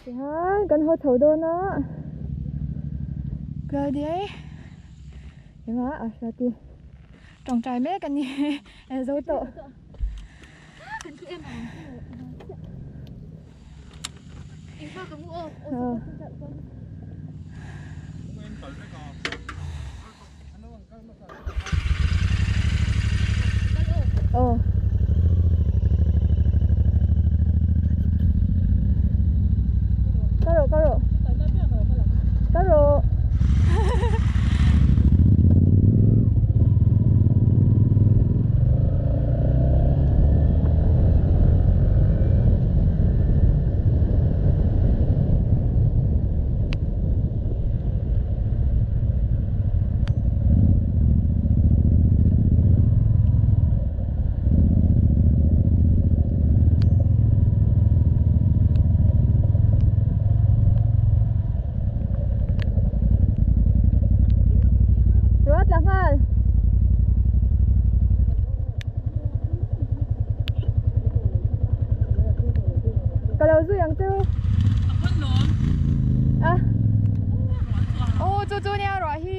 Tihian kan haw chho dawn a Claudia engah a hriat i tawngtai mek a ni e zo tawh. Aw. Ka rawh ka rawh. Ka rawh. Ruah tla nghal. Ka lo zui ang chu. A. Aw chu chu nia ruah hi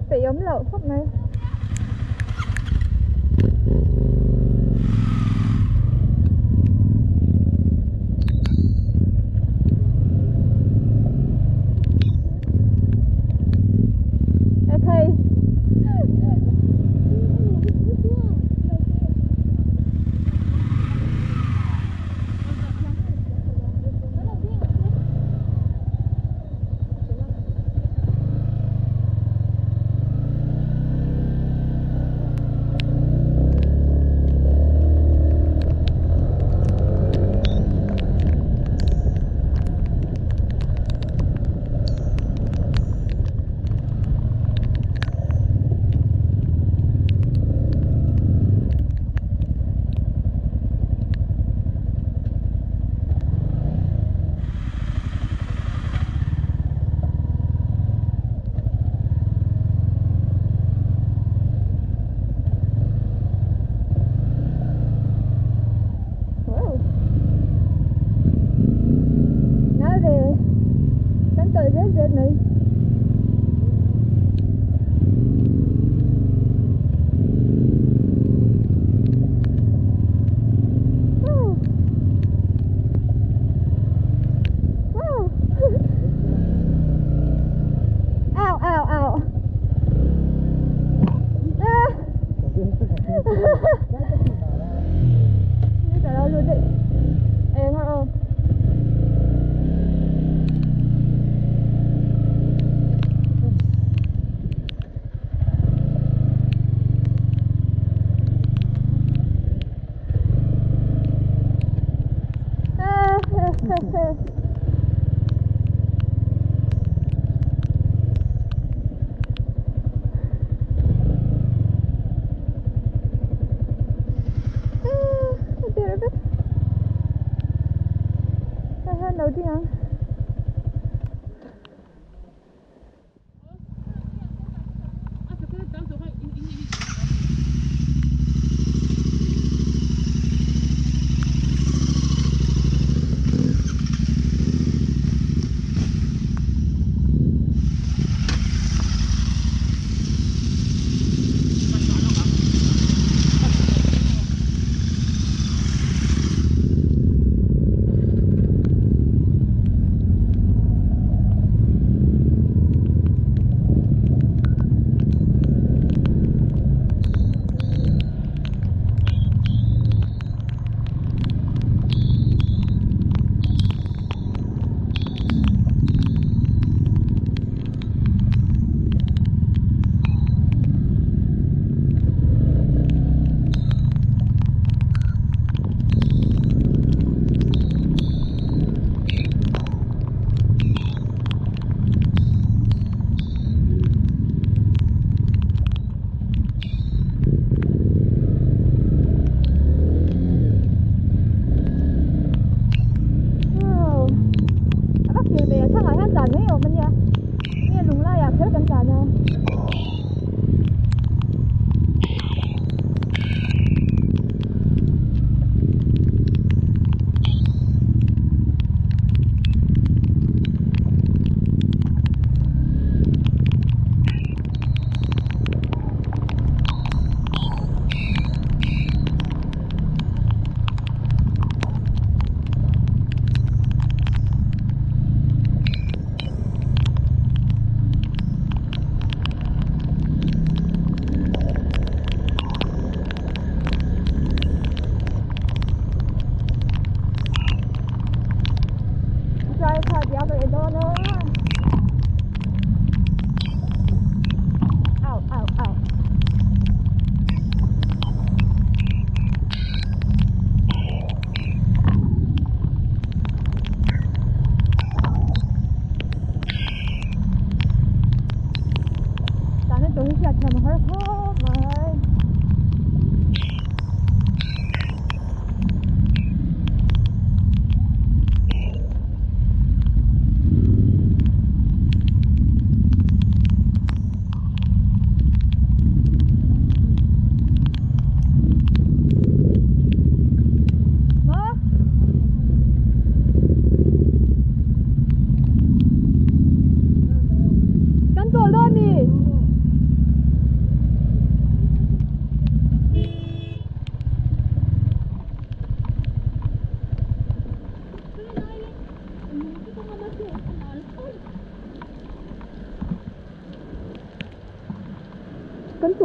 peih awm loh khawp mai. Okay. Wow. Nal ve. Kan tawlh zet zet mai. Wow. Wow. Ow, ow, ow. Ah. Lo ding ang.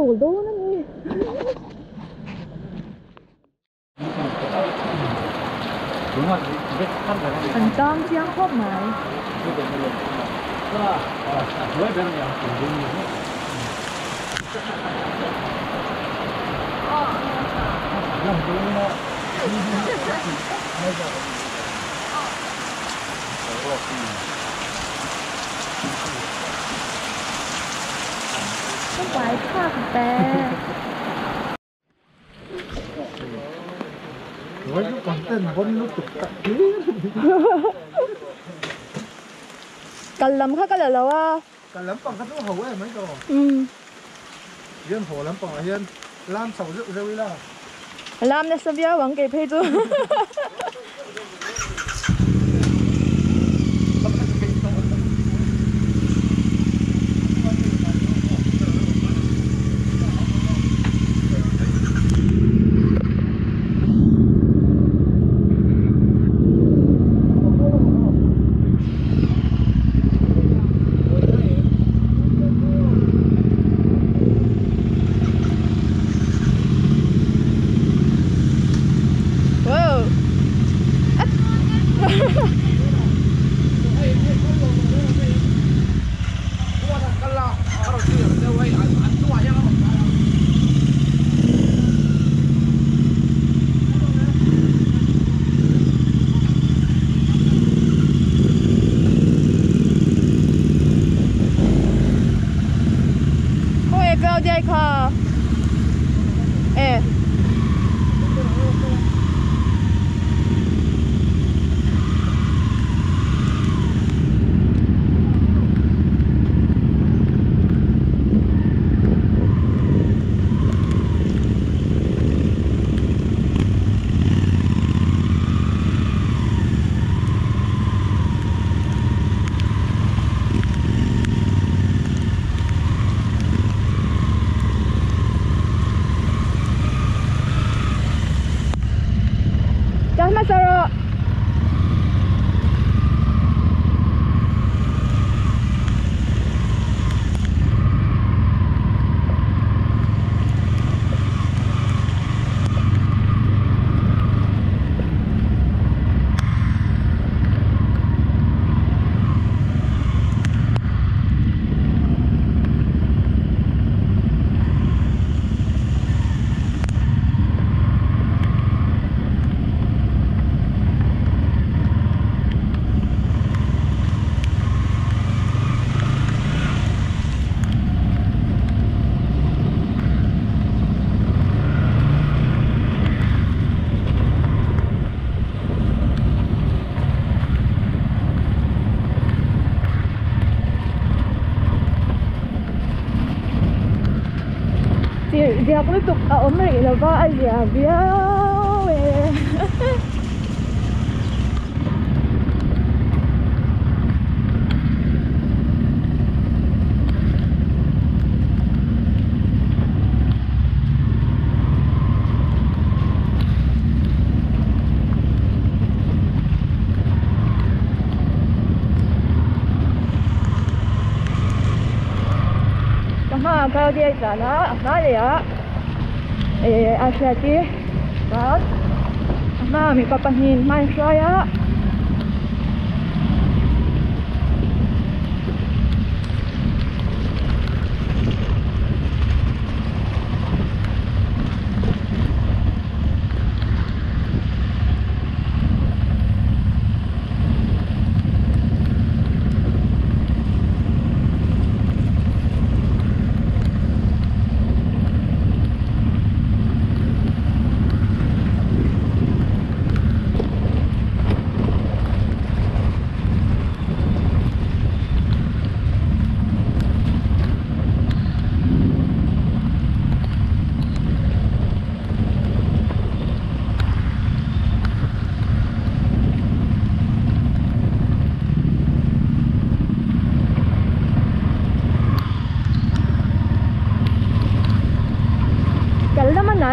chawl dawn a ni. An tang chiang khawp mai. Không phải thạc bè. Cần lắm khác cái là à. Cần lắm bằng các chỗ hầu ấy mấy đồ. Yên hồ lắm bằng yên. Lam sầu rượu rượu là. Lam này sao bia bằng cái phê chú. Dia cũng tục ở ôm là va ai gì à bia cao đi là nó nó gì á ai sẽ đi đó mà mình có bạn nhìn mai rồi á.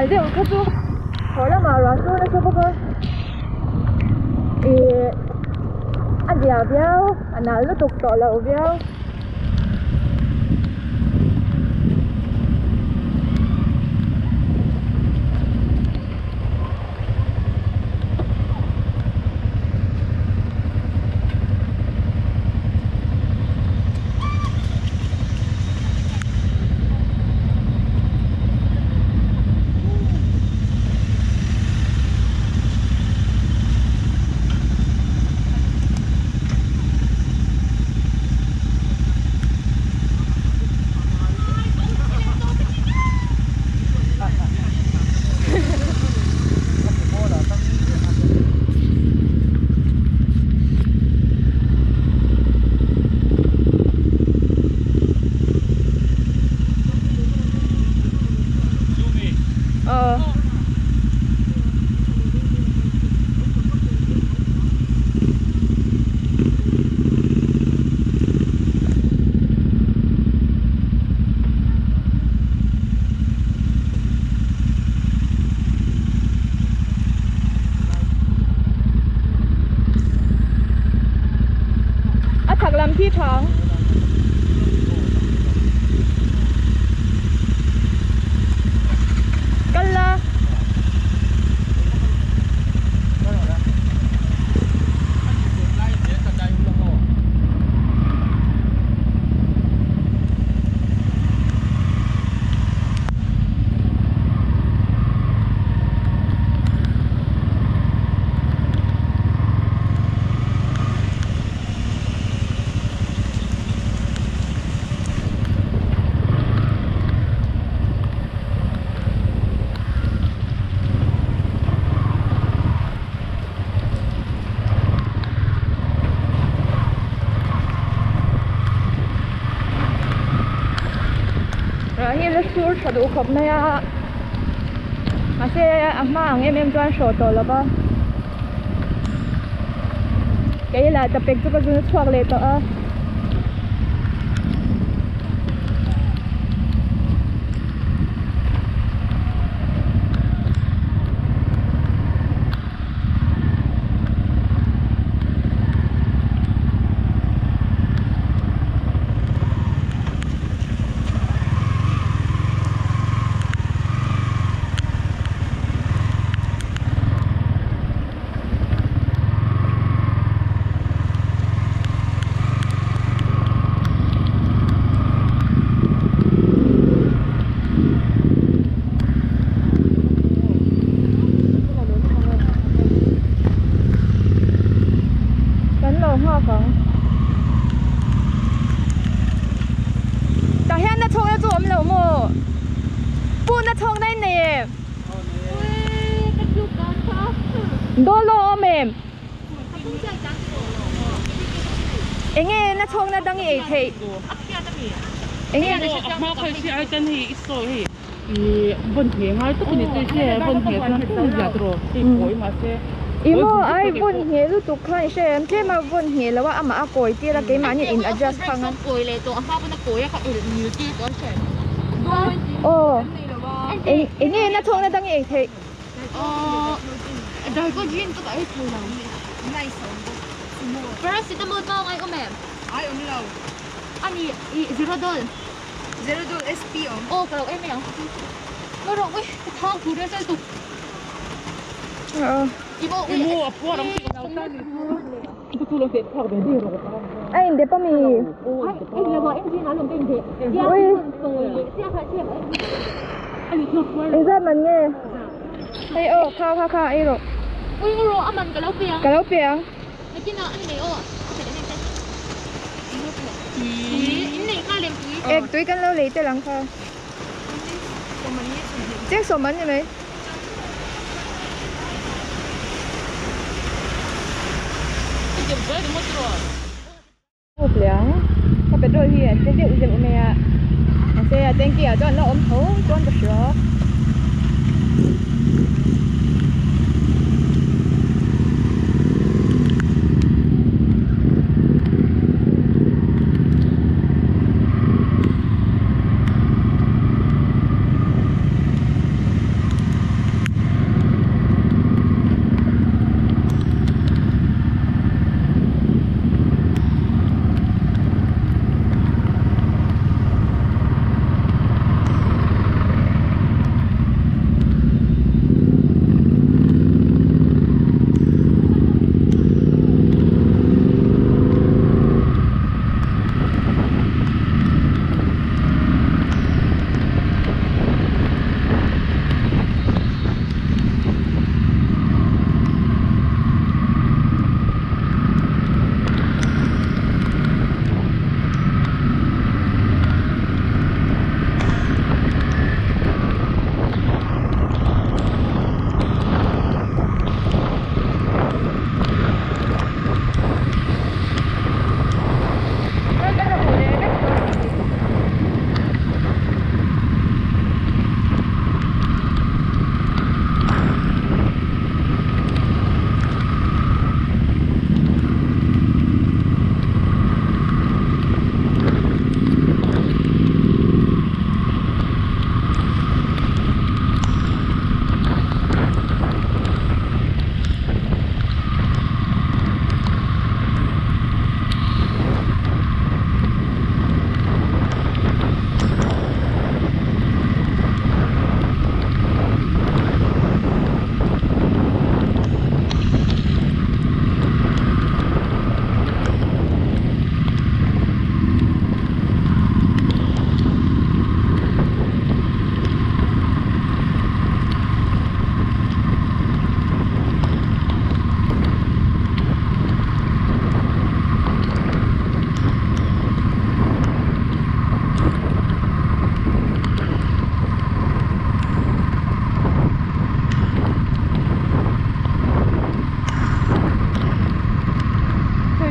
Deu kha chu ho lama ruah chu nasa bawk a ih a zia viau a nal lutuk tawh loh viau. tha duh khawp mai a mahse a hma ang em em chuan hrawh tawh lo va kei lah tapek chu ka zun a chhuak leh tawh a. Kan lo nghak ang. Tah hian na chhawkna chu awm lo maw? Pu na chhawkna in nei em? Dawllo awm em? Enge na chhawkna dang i ei theih? Enge? Ih maw ai vawn ngheh lutuk kha i hre em tlem a vawn ngheh lo a amah a kawi tir a keimahni in adjust khang a aw eng enge na chhawkna dang i ei theih Zerodol SP awm. Aw ka lo em mai ang. Ngaw rawh ui ka thang thu rel sel tuk. Aw. A in dep ami. Ui. Engzat man nge? Hei aw kha kha kha ei rawh. Ui ngaw rawh a man ka lo pe ang. Ka lo pe ang. Ek tui kan lo lei tel ang kha. Cheng sawm an ni mai. Move leh ang. Ka petrol hi a tle deuh deuh mai a. Mahse a tanky ah chuan la awm tho chuan ka hria.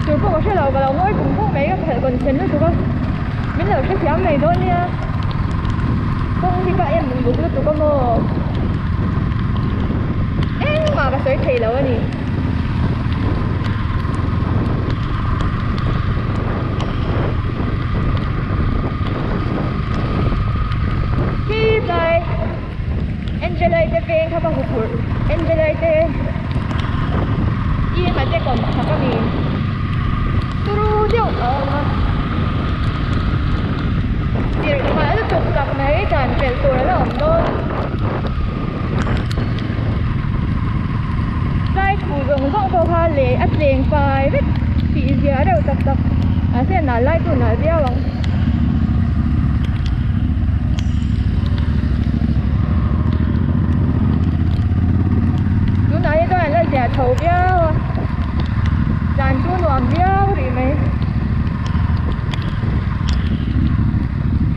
Tur pawh ka hre lo ka lo ngawi vung vung mai ka phelh kawn thlen lutuk a min lo hrethiam mai dawn nia kawng hi. hi ka em uluk lutuk a maw? Engmah ka sawi thei lo a ni. Khilai Angelai te veng kha ka huphurh Angelai te Ima te kawm chak a ni. Turu deuh a awm a. Tirh khalh lutuk tak mai dan pelh tur a la awm dawn. Tlai thu zawng zawng pawh kha leh a tleng fai vek tih zia reuh tak tak mahse a nal lai chu a nal viau ang. Tunah hi chuan an la ziah chho viau a tlan chu nuam viau rih mai.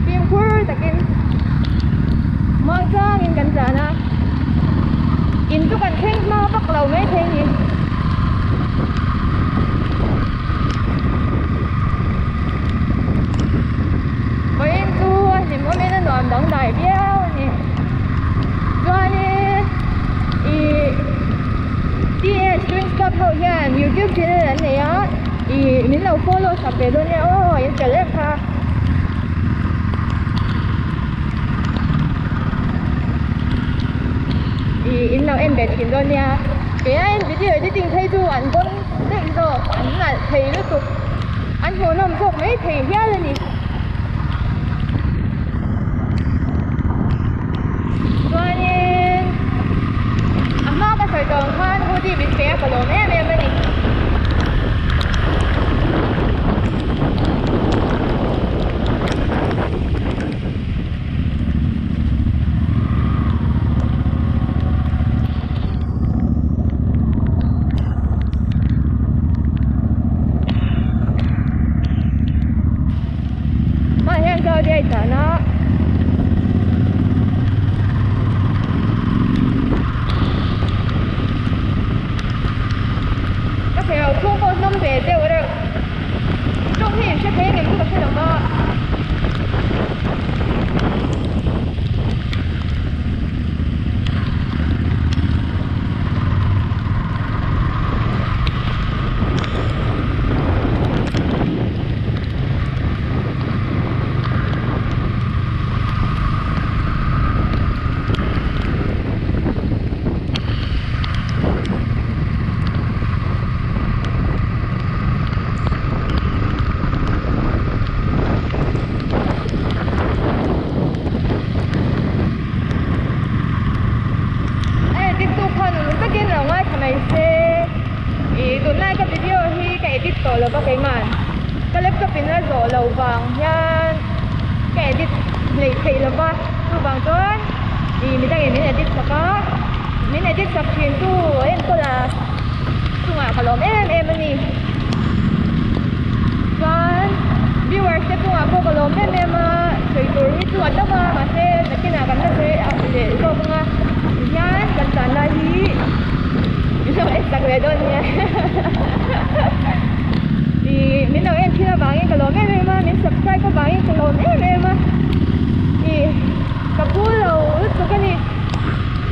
Fimkhur takin muang changin kan tlan a in chu kan thleng hma vak lo mai thei ni. Vawiin chu a hlimawmin a nuam dangdai viau a ni. Chuanin ih TS Twins Club ho hian YouTube channel an nei a ih min lo follow sak ve dawn nia aw in fel em kha. Ih in lo en ve thin dawn nia kei aiin video editing phei chu an vawn daih zawk an nalh thei lutuk an hmuhnawm zawk mai thei hial a ni. Chuanin a hma ka sawi tawh ang khan hoodie min pe a ka lawm em em a ni. Mah hian Saudi a intan a. Ka thei lo chhung pawh hnawm ve deuh reuh. Tawng hi in hre thei engem chu ka hre lo va. A edit tu khan uluk takin lo ngaithla mai se. Ih tunlai ka video hi ka edit tawh lo va keimah ka laptop in a zawh lo vang hian ka edit hleih theih lo va chuvang chuan ih midangin min edit sak a min edit sak thin tu enkawl a chungah ka lawm em em a ni chuan viewers te chungah pawh ka lawm em em a sawi tur hi chu a tam a mahse nakinah kan la sawi leh zawk ang a tihian kan tan lai hi. Min lo en tak leh dawn nia Ih min lo en thin avangin ka lawm em em a min subscribe avangin ka lawm em em a Ih ka pu lo lutuk a ni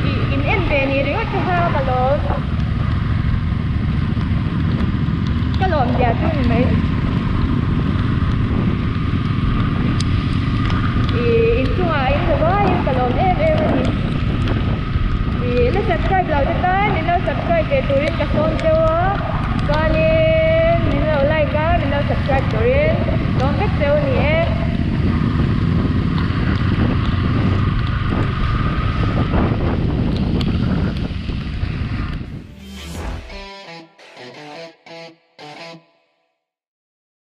Ih in en ve ni ringawt te kha ka lawm ka lawm zia chu ni mai Ih inchungah in hmu vaiin ka lawm em em a ni. Ih la subscribe lo te tan min lo subscribe ve turin ka sawm cheu a chuanin min lo like a min lo subscribe turin sawm vek cheu a ni e.